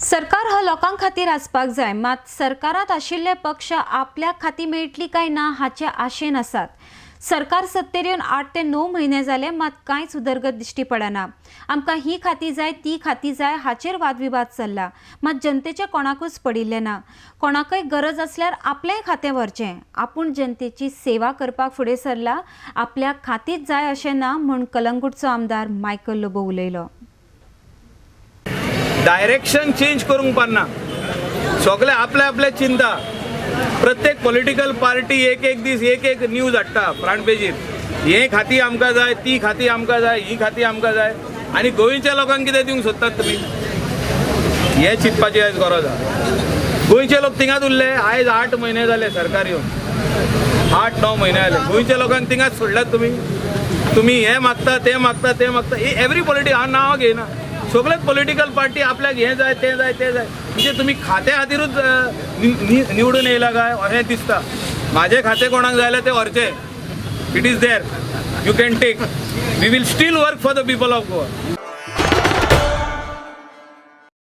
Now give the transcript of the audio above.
सरकार हो लोकां खातीर आसपाक जाय, मात सरकारांत आशिल्ले पक्ष आपल्याक खाती मेळटली काय ना हाचे आशेन आसात. सरकार सत्तेर येवन 8 ते 9 म्हयने जाले, मात कांयच उदरगत दिश्टी पडना. आमकां ही खाती जाय, ती खाती जाय हाचेर वादविवाद चल्ला, मात जनतेचें कोणाकूच पडिल्लें ना. कोणाकय गरज आसल्यार आपलेंय खातें व्हरचें. आपूण जनतेची सेवा करपाक फुडें सरला, आपल्याक खातीच जाय अशें ना म्हूण कलंगूटचो आमदार मायकल लोबो उलयलो. डायरेक्शन चेंज करूंक पारना. सगळे आपले आपले चिंता. प्रत्येक पॉलिटिकल पार्टी एक एक दीस एक एक न्यूज हाडटा फ्रंट पेजीर, हे खाती आमकां जाय, ती खाती आमकां जाय, ही खाती आमकां जाय. आनी गोंयच्या लोकांक कितें दिवंक सोदतात तुमी, हें चिंतपाची आयज गरज आसा. गोंयचे लोक थिंगाच उरले. आयज 8 म्हयने जाले सरकार येवन, 8-9 म्हयने जाले. गोंयच्या लोकांक थिंगाच सोडल्यात तुमी. तुमी हें मागता, तें मागता, तें मागता. एवरी पॉलिटिकल, हांव नांवां घेयना, सगळेच पॉलिटिकल पार्टी आपल्याक हें जाय, तें जाय, तें जाय. म्हणजे तुमी खात्या खातीरूच निवडून येयला काय अशें दिसता. म्हाजें खातें कोणाक जाय जाल्यार तें व्हरचें. It is there, you can take. We will still work for the people of Goa.